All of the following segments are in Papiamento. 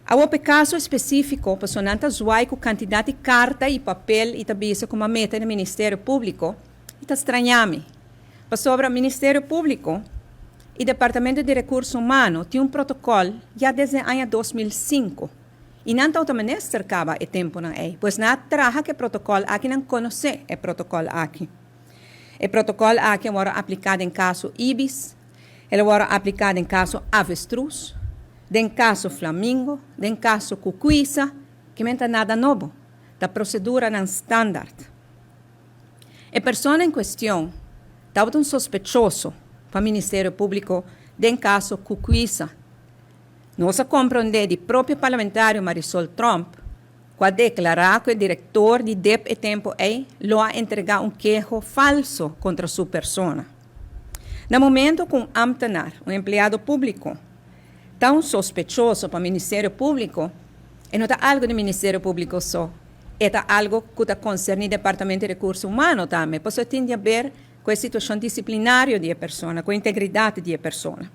Awor pa e kaso espesífiko, pasobra nan ta zwaai ku kantidat di karta i papel i ta bisa ku m'a mete na Ministerio Públiko, i ta strañá mi. Pasobra Ministerio Públiko i Departamento di Rekurso Humano tin un protokòl ya desde aña 2005 i nan tabata minister kaba e tempunan ei. Pues nan a traha ku e protokòl aki, nan konosé e protokòl aki. E protokòl aki a wòrdu apliká den kaso Ibis, el a wòrdu apliká den kaso Avestruz, den kaso Flamingo, den kaso Kukuisa, ke men ta nada nobo, ta proseduranan standaard. E persona en kuestion tabata un sospechoso pa Ministerio Públiko den kaso Kukuisa. Nos a komprondé di propio parlamentario Marisol Tromp ku a deklará ku e direktor di dip e tempu ei lo a entregá un keho falso kontra su persona. Na momento ku un ámtenar, un empleado públiko, ta un sospechoso pa Ministerio Públiko, e no ta algu di Ministerio Públiko so, e ta algu ku ta konserní Departamento di Rekurso Humano tambe, pasobra e tin di aber ku e situashon disiplinario di e persona, ku e integridat di e persona.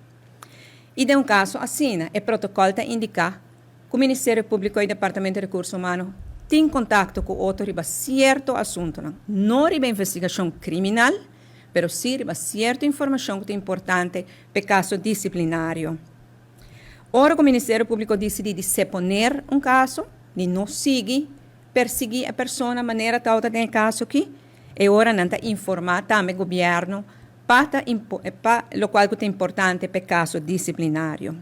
I den un kaso asina, e protokòl ta indiká ku Ministerio Públiko i Departamento di Rekurso Humano tin kontakto ku otro riba sierto asuntunan, no riba investigashon kriminal, pero sí riba sierto informashon ku ta importante pa e kaso disiplinario. Ora ku Ministerio Públiko disidí di seponer un kaso, di no sigui persiguí e persona manera tabata den e kaso akí, e ora nan ta informá tambe gobièrnu pa ta pa lokual ku ta importante pa e kaso disiplinario.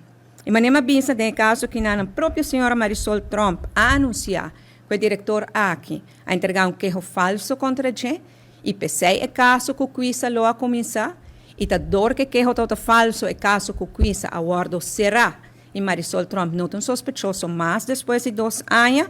E manera mi a bisa den e kaso aki nan propio señora Marisol Tromp a anunsiá ku e direktor aki a entregá un keho falso kontra dje i p'esei e kaso ku Quisa lo a kuminsá i ta dor ku e keho tabata falso e kaso ku Quisa a wòrdu será i Marisol Tromp no ta un sospechoso mas despues di 2 aña.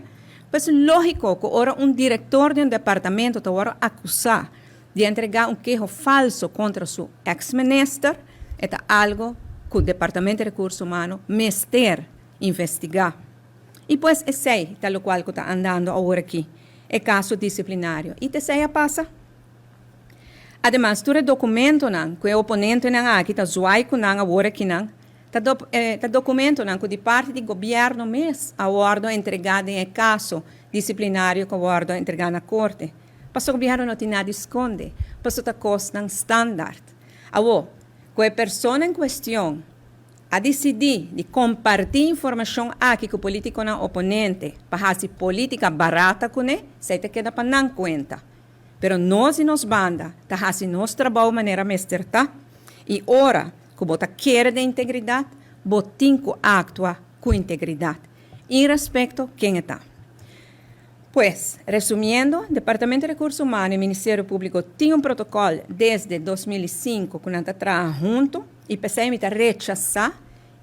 Pues lógiko ku ora un direktor di un departamento ta wòrdu akusá di entregá un keho falso kontra su eks-minister, e ta algu ku Departamento di Rekurso Humano mester investigá. I pues esei ta lokual ku ta andando awor aki, e kaso disiplinario. I esei a pasa. Ademas, tur e dokumentonan ku e oponentenan aki ta zwaai ku nan awor aki nan, ta dokumentonan ku di parti di gobièrnu mes a wòrdu entregá den e kaso disiplinario ku a wòrdu entregá na korte. Pasobra gobièrnu no tin nada di skonde, pasobra ta kosnan standaard. Awor, ku e persona en kuestion a disidí di kompartí informashon aki ku polítikonan oponente pa hasi polítika barata kuné, esei ta keda pa nan kuenta. Pero nos di nos banda ta hasi nos trabou manera mester ta i ora ku bo ta kere den integridat, bo tin ku aktua ku integridat, irespekto ken e ta. Pues, resumiendo, Departamento di Rekurso Humano i Ministerio Públiko tin un protokòl desde 2005 ku nan ta traha huntu i p'esei mi ta rechasá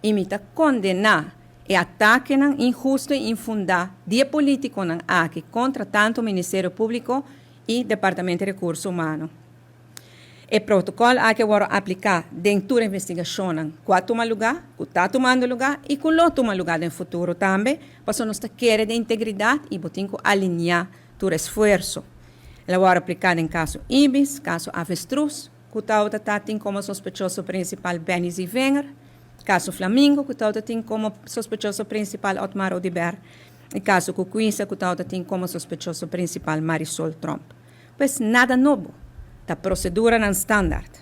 i mi ta kondená e atakenan inhustu i infundá di e polítikonan aki kontra tantu Ministerio Públiko i Departamento di Rekurso Humano. E protokòl aki a wòrdu apliká den tur investigashonnan ku a tuma lugá, ku ta tumando lugá i ku lo tuma lugá den futuro tambe, pasobra nos ta kere den integridat i bo tin ku alineá tur esfuerso. El a wòrdu apliká den kaso Ibis, kaso Avestruz, ku tabata ta tin komo sospechoso prinsipal Benny Zievinger, kaso Flamingo, ku tabata tin komo sospechoso prinsipal Otmar Oduber, i kaso Kukuisa, ku tabata tin komo sospechoso prinsipal Marisol Tromp. Pues nada nobo, ta proseduranan standaard.